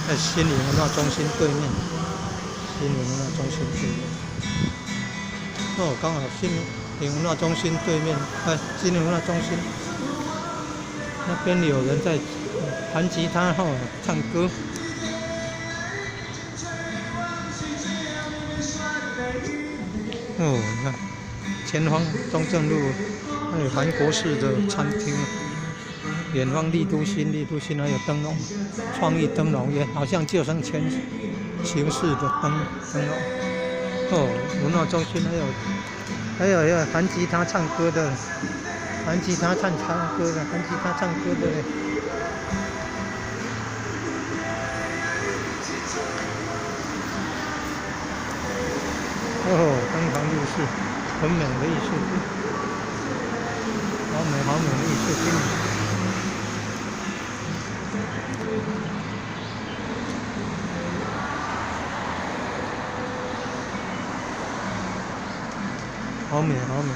在新营文化中心对面，新营文化中心对面。哦，剛好新營文化中心對面，哎，新營文化中心那邊有人在彈吉他吼，唱歌。哦，你看，前方中正路還有韓國式的餐廳，遠方麗都新，麗都新還有燈籠，創意燈籠也好像救生圈形式的燈籠。哦，文化中心還有彈吉他唱歌的，彈吉他唱歌的，彈吉他唱歌的嘞。哦，登堂入室，很美的藝術品，好美好美的藝術品。好美好美。